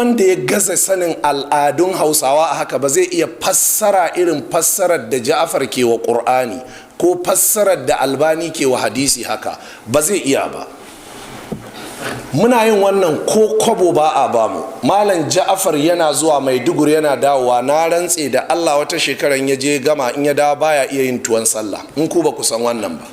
Wanda ya gaza sanin al'adun Hausawa a haka ba zai iya fassara irin fassarar da Ja'afar ke wa Ƙur'ani ko fassarar da Albani ke wa hadisi, haka ba zai iya ba. Muna yin wannan, ko kwabo ba a bamu. Malam Ja'afar yana zuwa Maiduguri, yana dawowa. Na rantse da Allah, wata shekaran ya je gama, in ya dawo baya iya yin tuwon sallah. In ku ba ku san wannan ba,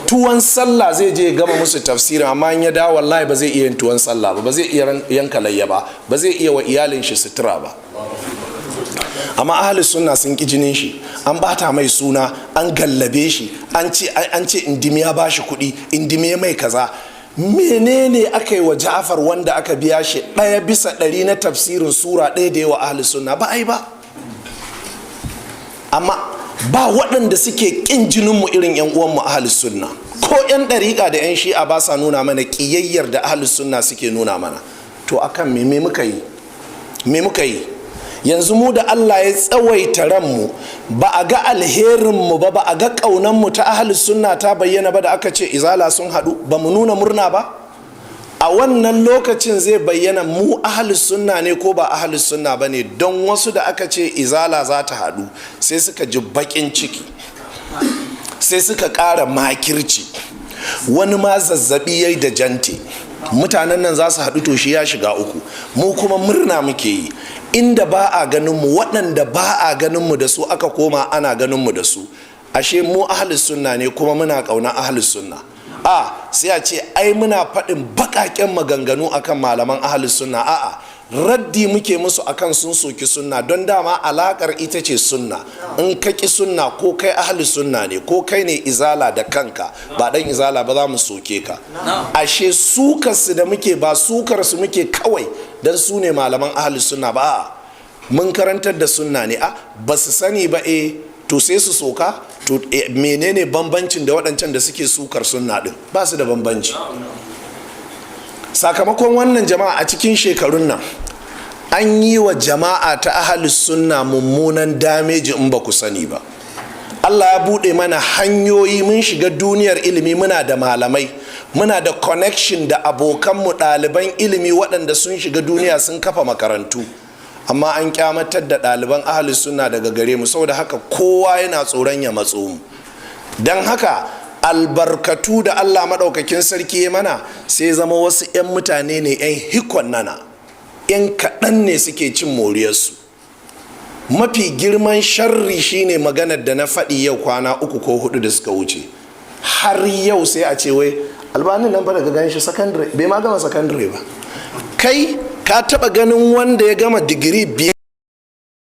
tuwon sallah zai je gama musu tafsirin, amma in ya dawo wallahi ba zai iya yin tuwon sallah ba, ba zai iya yanka layya ba, ba zai iya wa iyalin shi sutura ba. Amma Ahli Sunna sun ki jinin shi, an bata mai suna, an gallabe shi, an ce Indimi ya bashi kuɗi, Indimi mai kaza. Menene aka yi wa Ja'far wanda aka biya shi 1% na tafsirin sura ɗaya da yawa Ahli Sunna? Ba ai ba. Amma ba waɗanda suke ƙin jininmu irin 'yan uwanmu Ahli Sunna. Ko 'yan ɗariƙa da 'yan Shi'a ba sa nuna mana ƙiyayyar da Ahli Sunna suke nuna mana. To akan me muka yi? Me muka yi? Yanzu mu da Allah ya tsawaita ranmu, ba a ga alherinmu ba, ba a ga ƙaunanmu ta Ahli Sunna ta bayyana ba. Da aka ce Izala sun haɗu, ba mu nuna murna ba. A wannan lokacin zai bayyana mu Ahli Sunna ne ko ba Ahli Sunna ba ne. Don wasu da aka ce Izala za ta haɗu, sai suka ji baƙin ciki, sai suka ƙara makirci. Wani ma zazzabi yayi da jante, mutanen nan za su haɗu, to shi ya shiga uku. Mu kuma murna muke yi. Inda ba a ganin mu, waɗanda ba a ganin mu da su, aka koma ana ganin mu da su. Ashe mu Ahli Sunna ne, kuma muna ƙauna Ahli Sunna. A sai a ce ai muna faɗin baƙaƙen maganganu akan malaman Ahli Sunna. A'a, raddi muke musu akan sun soki sunna, don dama alakar ita ce sunna. In ka ki sunna, ko kai Ahli Sunna ne, ko kai ne Izala da kanka, ba dan Izala ba, za mu soke ka. Ashe sukar su da muke, ba sukar su muke kawai dan su ne malaman Ahli Sunna ba. Mun karantar da sunna ne. A ba su sani ba, eh, to sai su soka. To menene bambancin da waɗancan da suke sukar sunna din? Ba su da bambanci. Sakamakon wannan, jama'a, a cikin shekarun nan an yi wa jama'a ta Ahalus Sunna mummunan damage. In ba ku sani ba, Allah ya buɗe mana hanyoyi, mun shiga duniyar ilimi, muna da malamai, muna da connection da abokanmu ɗaliban ilimi waɗanda sun shiga duniya, sun kafa makarantu. Amma an kyamatar da ɗaliban Ahalus Sunna daga gare mu. Saboda haka kowa yana tsoron ya matso mu. Don haka albarkatu da Allah maɗaukakin sarki ya mana sai zama wasu 'yan mutane ne, 'yan hikon nana, 'yan kaɗan ne suke cin moriyarsu. Mafi girman sharri shine maganar da na faɗi yau kwana 3 ko 4 da suka wuce. Har yau sai a ce wai Albanin nan fa daga gan shi sakandare, bai ma gama sakandare ba. Kai ka taɓa ganin wanda ya gama digiri 5?